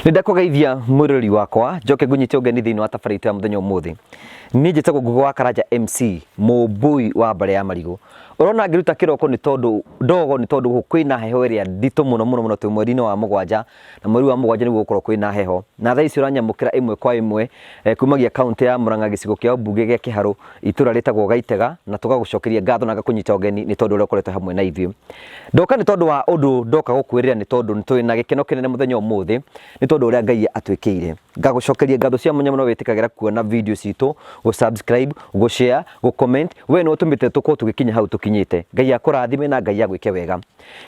Nĩ ndakũgeithia mwĩroreri wakwa, njoke ngũnyite ũgeni thĩinĩ wa tabarĩra itũ ya mũthenya ũmũthĩ. Niĩ njĩtagwo Ngũgĩ wa Karanja MC, mũmbũi wa mbarĩ ya marigũ. Ũrona ngĩruta kĩroko nĩ tondũ ndogo nĩ tondũ gũkũ kwĩna heho ĩrĩa nditũ mũno mũno mũno twĩ mweri-inĩ wa mũgwanja, na mweri wa mũgwanja nĩguo gũkorwo kwĩna heho. Na thaa ici ũranyamũkĩra ĩmwe kwa ĩmwe kumagia kaũntĩ ya Murang'a gĩcigo kĩa ũmbunge gĩa Kĩharũ, itũra rĩtagwo Gaitega, na tũgagũcokeria ngatho na ngakũnyita ũgeni nĩ tondũ ũrĩa ũkoretwo hamwe na ithuĩ. Ndoka nĩ tondũ wa ũndũ ndoka gũkwĩrĩra nĩ tondũ nĩ tũrĩ na gĩkeno kĩnene mũthenya ũmũthĩ nĩ tondũ ũrĩa Ngai atwĩkĩire. Ngagũcokeria ngatho cia mwanya mũno wĩtĩkagĩra kuona video citũ, gũ subscribe, gũ share, gũ comment, we nĩwe ũtũmĩte tũkorwo tũgĩkinya hau tũkinyĩte. Ngai akũrathime na Ngai agwĩke wega.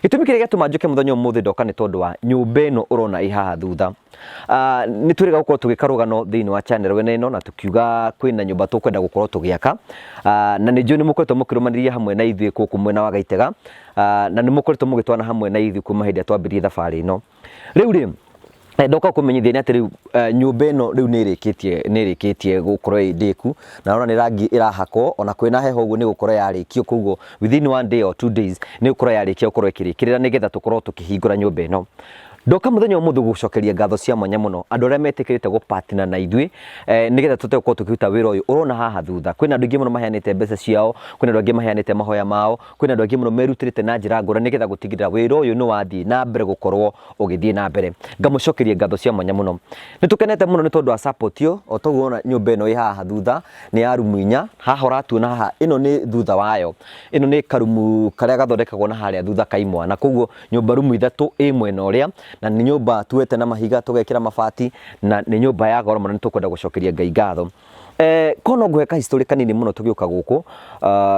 Gĩtũmi kĩrĩa gĩatũma njũke mũthenya ũmũthĩ ndoka nĩ tondũ wa nyũmba ĩno ũrona ĩ haha thutha. Nĩ twĩrĩga gũkorwo tũgĩka rũgano thĩinĩ wa channel ĩno na tũkiuga kwĩna nyũmba tũkwenda gũkorwo tũgĩaka, na nĩ njũĩ nĩ mũkoretwo mũkĩrũmanĩria hamwe na ithuĩ gũkũ mwena wa Gaitega, na nĩ mũkoretwo mũgĩtwana hamwe na ithuĩ kuma hĩndĩ ĩrĩa twambirie thabarĩ ĩno. Rĩu rĩ, ndoka kũmenyithia nĩ atĩ rĩu nyũmba ĩno rĩu nĩ ĩrĩkĩtie nĩ ĩrĩkĩtie gũkorwo ĩ ndĩku, na ũrona nĩ rangi ĩrahakwo, ona kwĩna heho ũguo nĩ gũkorwo yarĩkio, koguo within one day or 2 days nĩ gũkorwo yarĩkia gũkorwo ĩkĩrĩkĩrĩra nĩgetha tũkorwo tũkĩhingũra nyũmba ĩno. Ndoka mũthenya ũmũthĩ gũcokeria ngatho cia mwanya mũno andũ arĩa metĩkĩrĩte gũpartner na ithuĩ nĩgetha tũhote gũkorwo tũkĩruta wĩra ũyũ ũrona haha thutha. Kwĩna andũ aingĩ mũno maheanĩte mbeca ciao, kwĩna andũ angĩ maheanĩte mahoya mao, kwĩna andũ angĩ mũno merutĩrĩte na njĩra ngũrani nĩgetha gũtigĩrĩra wĩra ũyũ nĩ wathiĩ na mbere gũkorwo ũgĩthiĩ na mbere. Ngamũcokeria ngatho cia mwanya mũno. Nĩ tũkenete mũno nĩ tondũ wa support ĩyo, o toguo ũrona nyũmba ĩno ĩ haha thutha nĩ ya rumu inya, haha ũratuona haha ĩno nĩ thutha wayo, ĩno nĩ karumu karĩa gathondekagwo na harĩa thutha ka imwana, koguo nyũmba rumu ithatũ ĩ mwena ũrĩa, na nĩ nyũmba tuoete na mahiga tũgekĩra mabati, na nĩ nyũmba ya goro mũno nĩ tũkwenda gũcokeria Ngai ngatho. Korwo no ngũhe ka history kanini mũno tũgĩũka gũkũ,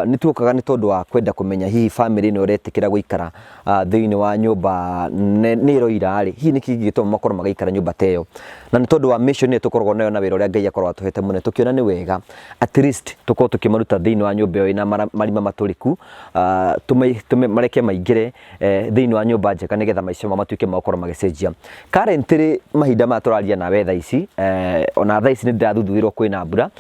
nĩ tuokaga nĩ tondũ wa kwenda kũmenya hihi bamĩrĩ ĩno ĩretĩkĩra gũikara thĩinĩ wa nyũmba nĩ ĩroira rĩ, hihi nĩkĩ kĩngĩtũma makorwo magĩikara nyũmba ta ĩyo? Na nĩ tondũ wa mission ĩrĩa tũkoragwo nayo na wĩra ũrĩa Ngai akoragwo atũhete mũnene, tũkĩona nĩ wega at least tũkorwo tũkĩmaruta thĩinĩ wa nyũmba ĩyo ĩna marima matũrĩku, tũmareke maingĩre thĩinĩ wa nyũmba njega nĩgetha maica mao matuĩke ma gũkorwo magĩcenjia. Currently mahinda maya tũraria nawe thaa ici, ona thaa ici nĩ ndĩrathuthurirwo kwĩna mbura,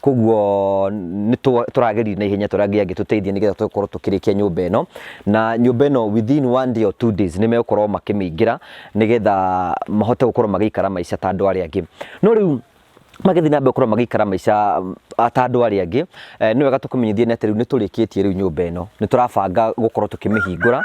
koguo nĩ tũrageria na ihenya tũrĩa Ngai angĩtũteithia nĩgetha tũkorwo tũkĩrĩkia nyũmba ĩno, na nyũmba ĩno within one day or 2 days nĩ megũkorwo makĩmĩingĩra nĩgetha mahote gũkorwo magĩikara maica ta andũ arĩa angĩ. No rĩu magĩthiĩ na mbere gũkorwo magĩikara maica ta andũ arĩa angĩ, nĩ wega tũkũmenyithie nĩ atĩ rĩu nĩ tũrĩkĩtie rĩu nyũmba ĩno, nĩ tũrabanga gũkorwo tũkĩmĩhingũra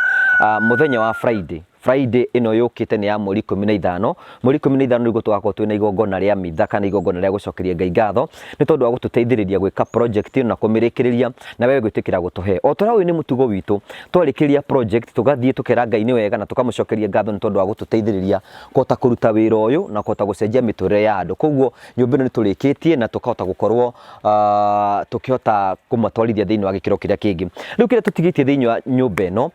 mũthenya wa Friday. Friday ĩno yũkĩte nĩ ya mweri 15, mweri 15 nĩguo tũgakorwo twĩna igongona rĩa mitha kana igongona rĩa gũcokeria Ngai ngatho nĩ tondũ wa gũtũteithĩrĩria gwĩka project ĩno na kũmĩrĩkĩrĩria na we gwĩtĩkĩra gũtũhe. O ta ũrĩa ũyũ nĩ mũtugo witũ, twarĩkĩrĩria project tũgathiĩ tũkera Ngai nĩ wega na tũkamũcokeria ngatho nĩ tondũ wa gũtũteithĩrĩria kũhota kũruta wĩra ũyũ na kũhota gũcenjia mĩtũrĩre ya andũ. Koguo nyũmba ĩno nĩ tũrĩkĩtie na tũkahota gũkorwo tũkĩhota kũmatwarithia thĩinĩ wa gĩkĩro kĩrĩa kĩngĩ. Rĩu kĩrĩa tũtigĩtie thĩinĩ wa nyũmba ĩno,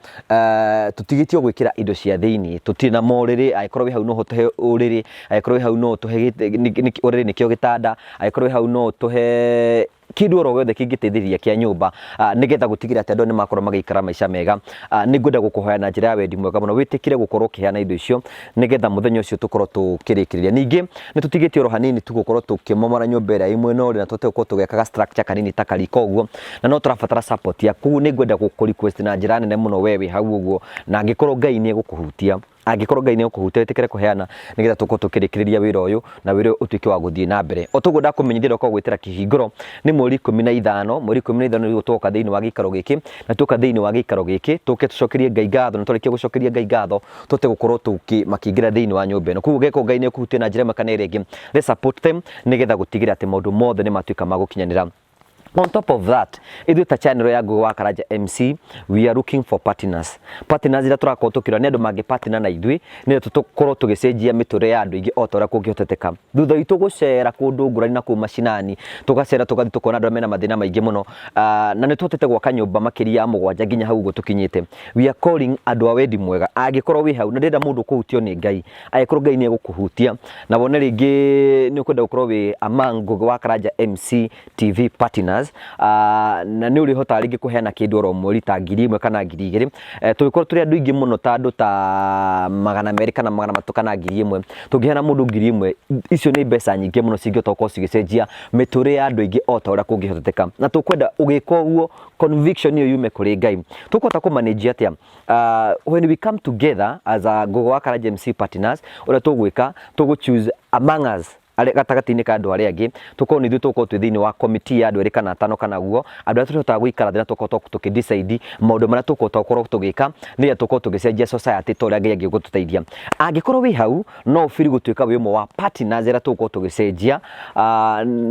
tũtigĩtie o gwĩkĩra indo cia thĩinĩ, tũtirĩ na morĩrĩ, angĩkorwo wĩ hau no ũtũhe ũrĩrĩ, angĩkorwo wĩ hau no ũtũhe ũrĩrĩ nĩkĩo gĩtanda, angĩkorwo wĩ hau no ũtũhe kĩndũ oro gĩothe kĩngĩteithĩrĩria kĩa nyũmba, nĩgetha gũtigĩrĩra atĩ andũ nĩ makorwo magĩikara maica mega. Nĩ ngwenda gũkũhoya na njĩra ya wendi mwega mũno wĩtĩkĩre gũkorwo ũkĩheana indo icio nĩgetha mũthenya ũcio tũkorwo tũkĩrĩkĩrĩria. Ningĩ nĩ tũtigĩtie oro hanini tu gũkorwo tũkĩmomora nyũmba ĩrĩa ĩ mwena ũrĩa na tũhote gũkorwo tũgĩaka ga structure kanini ta kariko ũguo, na no tũrabatara support yaku. Koguo nĩ ngwenda gũkũ request na njĩra nene mũno we wĩ hau ũguo, na angĩkorwo Ngai nĩ egũkũhutia, angĩkorwo Ngai nĩ egũkũhutia wĩtĩkĩre kũheana nĩgetha tũkorwo tũkĩrĩkĩrĩria wĩra ũyũ na wĩra ũyũ ũtuĩke wa gũthiĩ na mbere. O toguo ndakũmenyithia ndoka gũgwĩtĩra kĩhingũro nĩ mweri 15, mweri 15 nĩguo tũgoka thĩinĩ wa gĩikaro gĩkĩ, na tuoka thĩinĩ wa gĩikaro gĩkĩ tũke tũcokerie Ngai ngatho, na twarĩkia gũcokeria Ngai ngatho tũhote gũkorwo tũkĩ makĩingĩra thĩinĩ wa nyũmba ĩno. Koguo ũngĩkorwo Ngai nĩ ekũhutia na njĩra ĩmwe kana ĩrĩa ĩngĩ, let's support them nĩgetha gũtigĩrĩra atĩ maũndũ mothe nĩ matuĩka ma gũkinyanĩra. On top of that, ithuĩ ta channel ya Ngũgĩ wa Karanja MC, we are looking for partners. Partners iria tũrakorwo tũkĩrora nĩ andũ mangĩ partner na ithuĩ nĩgetha tũkorwo tũgĩcenjia mĩtũrĩre ya andũ aingĩ o ta ũrĩa kũngĩhoteteka. Thutha witũ gũcera kũndũ ngũrani na kũu macinani, tũgacera tũgathiĩ tũkona andũ arĩa mena mathĩna maingĩ mũno, na nĩ tũhotete gwaka nyũmba makĩria ya mũgwanja nginya hau ũguo tũkinyĩte. We are calling andũ a wendi mwega, angĩkorwo wĩ hau na ndĩrenda mũndũ ũkũhutio nĩ Ngai, angĩkorwo Ngai nĩ egũkũhutia na wone rĩngĩ nĩ ũkwenda gũkorwo wĩ among Ngũgĩ wa Karanja MC TV partners. partners, na nĩ ũrĩhotaga rĩngĩ kũheana kĩndũ oro mweri ta 1000 kana 2000. Tũgĩkorwo tũrĩ andũ aingĩ mũno ta andũ ta 200 kana 300 kana 1000, tũngĩheana mũndũ 1000, icio nĩ mbeca nyingĩ mũno cingĩhota gũkorwo cigĩcenjia mĩtũrĩre ya andũ aingĩ o ta ũrĩa kũngĩhoteteka. Na tũkwenda ũgĩka ũguo conviction ĩyo yume kũrĩ Ngai. Tũkũhota kũ manage atĩa? When we come together as a Gogo wa Karanja MC partners, ũrĩa tũgwĩka, tũgũ choose among us, arĩa gatagatĩ-inĩ ka andũ arĩa angĩ, tũkorwo nĩ ithuĩ tũgũkorwo twĩ thĩinĩ wa committee ya andũ erĩ kana atano kana guo, andũ arĩa tũrĩhotaga gũikara thĩ na tũkahota tũkĩ decide maũndũ marĩa tũkũhota gũkorwo tũgĩka nĩgetha tũkorwo tũgĩcenjia society ta ũrĩa Ngai angĩgũtũteithia. Angĩkorwo wĩ hau, no ũbiri gũtuĩka wĩ ũmwe wa partners arĩa tũgũkorwo tũgĩcenjia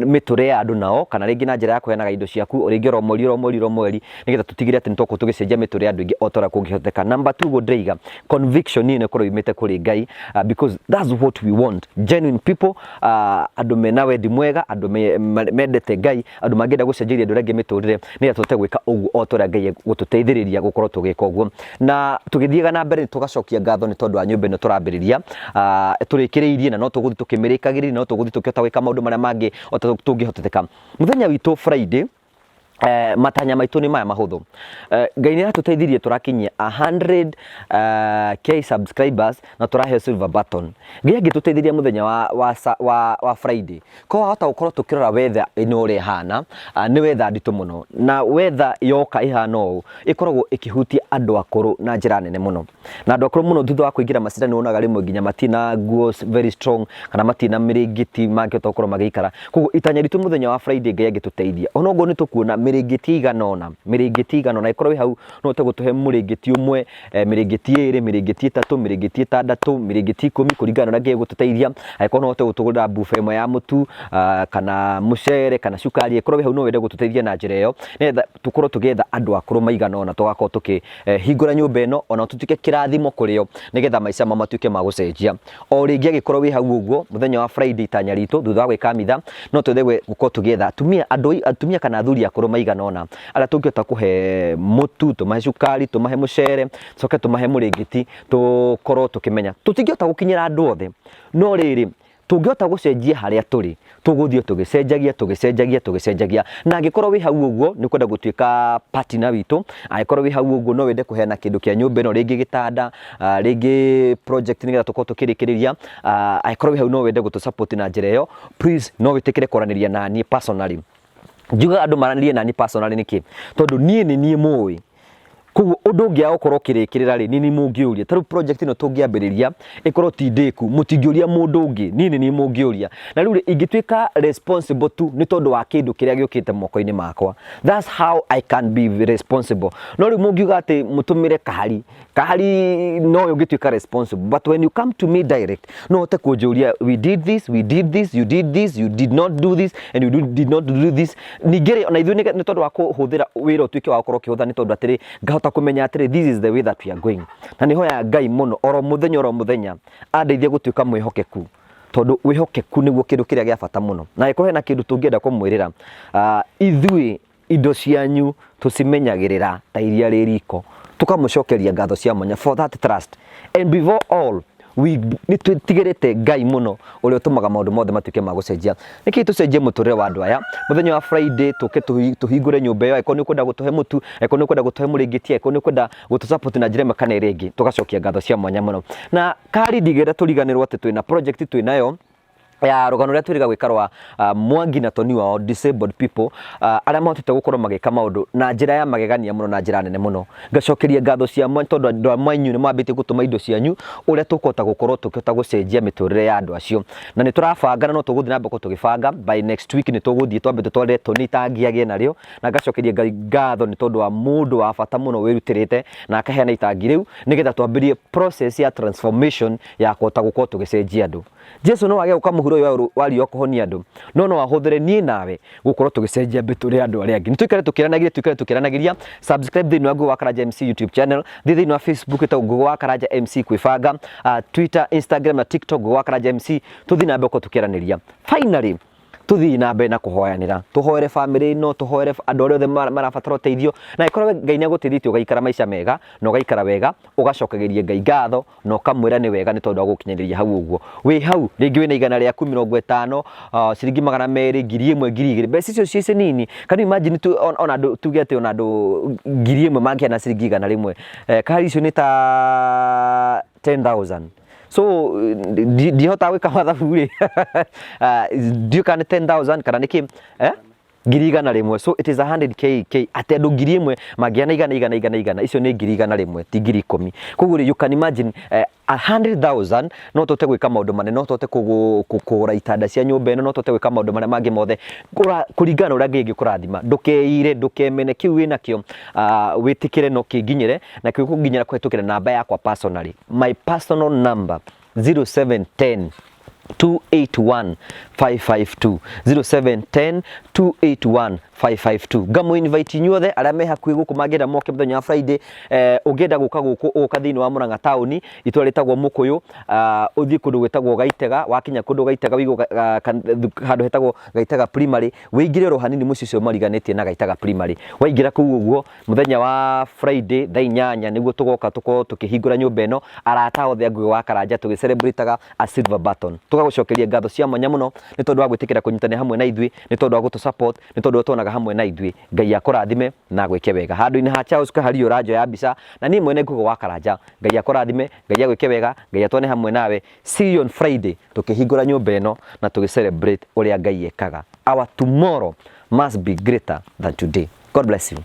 mĩtũrĩre ya andũ nao, kana rĩngĩ na njĩra ya kũheanaga indo ciaku rĩngĩ oro mweri oro mweri oro mweri, nĩgetha tũtigĩrĩre atĩ nĩ twakorwo tũgĩcenjia mĩtũrĩre ya andũ aingĩ o ta ũrĩa kũngĩhoteka. Number two, ũguo ndĩraiga, conviction ĩno ĩkorwo yumĩte kũrĩ Ngai, because that's what we want, genuine people, andũ mena wendi mwega, andũ mendete Ngai, andũ mangĩenda gũcenjeria andũ arĩa angĩ mĩtũrĩre, nĩgetha tũhote gwĩka ũguo o ta ũrĩa Ngai egũtũteithĩrĩria gũkorwo tũgĩka ũguo. Na tũgĩthiaga na mbere, tũgacokia ngatho nĩ tondũ wa nyũmba ĩno tũrambĩrĩria, tũrĩkĩrĩirie, na no tũgũthiĩ tũkĩmĩrĩkagĩrĩria, no tũgũthiĩ tũkĩhota gwĩka maũndũ marĩa mangĩ o ta tũngĩhoteteka. Mũthenya witũ Friday, matanya maitũ nĩ maya mahũthũ. Ngai nĩ aratũteithirie tũrakinyia 100 k subscribers na tũraheo silver button. Ngai angĩtũteithirie mũthenya wa Friday, ko wahota gũkorwo tũkĩrora weather ĩno ũrĩa ĩhana, nĩ weather nditũ mũno, na weather yoka ĩhana ũũ ĩkoragwo ĩkĩhutia andũ akũrũ na njĩra nene mũno, na andũ akũrũ mũno thutha wa kũingĩra macindano wonaga rĩmwe nginya matina nguo very strong kana matina mĩrĩngĩti mangĩhota gũkorwo magĩikara. Koguo itanya ritũ mũthenya wa Friday, Ngai angĩtũteithia, onoguo nĩ tũkuona mĩrĩngĩti ĩigana ũna, mĩrĩngĩti ĩigana ũna, ĩkorwo wĩ hau no ũhote gũtũhe mũrĩngĩti ũmwe, mĩrĩngĩti ĩrĩ, mĩrĩngĩti ĩtatũ, mĩrĩngĩti ĩtandatũ, mĩrĩngĩti 10, kũringana na ũrĩa Ngai egũtũteithia. Angĩkorwo no ũhote gũtũgũrĩra bufe ĩmwe ya mũtu, kana mũcere kana cukari, ĩkorwo wĩ hau no wende gũtũteithia na njĩra ĩyo, nĩgetha tũkorwo tũgĩetha andũ akũrũ maigana ũna, tũgakorwo tũkĩhingũra nyũmba ĩno ona tũtuĩke kĩrathimo kũrĩ o, nĩgetha maica mao matuĩke ma gũcenjia. O rĩngĩ, angĩkorwo wĩ hau ũguo, mũthenya wa Friday itanya ritũ thutha wa gwĩka mitha, no twethe gũkorwo tũgĩetha atumia, andũ atumia kana athuri akũrũ maigana ũna arĩa tũngĩhota kũhe mũtu, tũmahe cukari, tũmahe mũcere, tũcoke tũmahe mũrĩngĩti. Tũkorwo tũkĩmenya tũtingĩhota gũkinyĩra andũ othe, no rĩrĩ, tũngĩhota gũcenjia harĩa tũrĩ, tũgũthiĩ tũgĩcenjagia, tũgĩcenjagia, tũgĩcenjagia. Na angĩkorwo wĩ hau ũguo nĩ ũkwenda gũtuĩka partner witũ, angĩkorwo wĩ hau ũguo no wende kũheana kĩndũ kĩa nyũmba ĩno, rĩngĩ gĩtanda, rĩngĩ project, nĩgetha tũkorwo tũkĩrĩkĩrĩria, angĩkorwo wĩ hau no wende gũtũ support na njĩra ĩyo, please no wĩtĩkĩre kwaranĩria na niĩ personally. Njugaga andũ maranĩrie na niĩ personally nĩkĩ? Tondũ niĩ nĩ niĩ mũĩ. Koguo ũndũ ũngĩaga gũkorwo ũkĩrĩkĩrĩra rĩ, nĩ niĩ mũngĩũria. Ta rĩu project ĩno tũngĩambĩrĩria ĩkorwo ti ndĩku, mũtingĩũria mũndũ ũngĩ, niĩ nĩ niĩ mũngĩũria. Na rĩu rĩ, ingĩtuĩka responsible tu nĩ tondũ wa kĩndũ kĩrĩa gĩũkĩte moko-inĩ makwa. That's how I can be responsible. No rĩu mũngiuga atĩ mũtũmĩre kahari, kahari no ũngĩtuĩka responsible, but when you come to me direct, no ũhote kũnjũria, "We did this, we did this, you did this, you did not do this and you did not do this." Ningĩ rĩ, ona ithuĩ nĩ tondũ wa kũhũthĩra wĩra ũtuĩke wa gũkorwo ũkĩhũtha, nĩ tondũ atĩrĩ, ngahota kũmenya atĩrĩ, this is the way that we are going. Na nĩ hoyaga Ngai mũno oro mũthenya oro mũthenya andeithie gũtuĩka mwĩhokeku, tondũ wĩhokeku nĩguo kĩndũ kĩrĩa gĩa bata mũno. Na angĩkorwo hena kĩndũ tũngĩenda kũmwĩrĩra, ithuĩ indo cianyu tũcimenyagĩrĩra ta iria rĩ riko. Tũkamũcokeria ngatho cia mwanya for that trust, and before all we nĩ twĩtigĩrĩte Ngai mũno, ũrĩa ũtũmaga maũndũ mothe matuĩke ma gũcenjia. Nĩkĩ tũcenjie mũtũrĩre wa andũ aya? Mũthenya wa Friday tũke tũhingũre nyũmba ĩyo. Angĩkorwo nĩ ũkwenda gũtũhe mũtu, angĩkorwo nĩ ũkwenda gũtũhe mũrĩngĩti, angĩkorwo nĩ ũkwenda gũtũ support na njĩra ĩmwe kana ĩrĩa ĩngĩ, tũgacokia ngatho cia mwanya mũno. Na kari ndigĩra tũriganĩrwo atĩ twĩna project twĩnayo ya rũgano rũrĩa twĩrĩga gwĩka rwa Mwangi na Toni wao, disabled people, arĩa mahotete gũkorwo magĩka maũndũ na njĩra ya magegania mũno na njĩra nene mũno. Ngacokeria ngatho cia mwanya tondũ andũ a mwanyu nĩ mambĩtie gũtũma indo cianyu, ũrĩa tũkũhota gũkorwo tũkĩhota gũcenjia mĩtũrĩre ya andũ acio. Na nĩ tũrabanga na no tũgũthiĩ na mbere tũgĩbanga. By next week nĩ tũgũthiĩ twambe tũtwarĩre Toni itangi agĩe narĩo. Na ngacokeria Ngai ngatho nĩ tondũ wa mũndũ wa bata mũno wĩrutĩrĩte na akaheana itangi rĩu, nĩgetha twambĩrie process ya transformation ya kũhota gũkorwo tũgĩcenjia andũ. Jesu no age gũka mũhuro ũyũ wa riũa kũhonia andũ, no no ahũthĩre niĩ nawe gũkorwo tũgĩcenjia mĩtũrĩre ya andũ arĩa angĩ. Nĩ tũikare tũkĩranagĩria, tũikare tũkĩranagĩria. Subscribe thĩinĩ wa Ngugi wa Karanja MC YouTube channel, thiĩ thĩinĩ wa Facebook ĩtagwo Ngugi wa Karanja MC kwĩbanga, Twitter, Instagram na TikTok Ngugi wa Karanja MC. Tũthiĩ na mbere gũkorwo tũkĩaranĩria. Finally, Tũthiĩ na mbere na kũhoyanĩra, tũhoere bamĩrĩ ĩno, tũhoere andũ arĩa othe marabatara ũteithio, na angĩkorwo Ngai nĩ agũteithĩtie ũgaikara maica mega na ũgaikara wega, ũgacokagĩria Ngai ngatho na ũkamwĩra nĩ wega nĩ tondũ wa gũgũkinyanĩria hau ũguo. Wĩ hau rĩngĩ wĩna 100 rĩaku 50, ciringi 200, 1000, 2000, mbeca icio ciĩ nini. Can you imagine tu, ona andũ tuge atĩ ona andũ 1000 mangĩheana ciringi 100, kari icio nĩ ta 10,000. So ndihotaga gwĩka mathabu rĩ, ndiũĩ kana nĩ 10,000 kana nĩ kĩ, eh? 100,000. So it is 100K K atĩ andũ 1000 mangĩana igana igana igana igana, icio nĩ 100,000, ti 10,000. Koguo rĩ, you can imagine, 100,000 no tũhote gwĩka maũndũ manene, no tũhote kũgũra itanda cia nyũmba ĩno, no tũhote gwĩka maũndũ marĩa mangĩ mothe kũringana na ũrĩa Ngai angĩkũrathima. Ndũkeire, ndũkemene kĩu wĩnakĩo, wĩtĩkĩre no kĩnginyĩre, na kĩu kũnginyĩra kũhĩtũkĩra namba yakwa personally, my personal number, 0710 281 552, 0710 281 552. Ngamũ invite inyuothe arĩa me hakuhĩ gũkũ mangĩenda moke mũthenya wa Friday. Ũngĩenda gũka gũkũ, ũgũka thĩinĩ wa Murang'a taũni, itũra rĩtagwo Mũkũyũ, ũthiĩ kũndũ gwĩtagwo Gaitega. Wakinya kũndũ Gaitega, wĩigwo handũ hetagwo Gaitega Primary, wĩingĩre oro hanini mũciĩ ũcio mariganĩtie na Gaitega Primary. Waingĩra kũu ũguo, mũthenya wa Friday thaa 8 nĩguo tũgoka tũkorwo tũkĩhingũra nyũmba ĩno, arata othe a Ngugi wa Karanja tũgĩcelebrataga a silver button. Tũgagũcokeria ngatho cia mwanya mũno nĩ tondũ wa gwĩtĩkĩra kũnyitanĩra hamwe na ithuĩ, nĩ tondũ wa gũtũ support, nĩ tondũ tuonaga hamwe na ithuĩ. Ngai akũrathime na agwĩke wega. Handũ-inĩ ha Charles Kahario ũranjoya mbica na niĩ mwene Ngugi wa Karanja, Ngai akũrathime, Ngai agwĩke wega, Ngai atwane hamwe nawe. See you on Friday tũkĩhingũra nyũmba ĩno na tũgĩ celebrate ũrĩa Ngai ekaga. Our tomorrow must be greater than today. God bless you.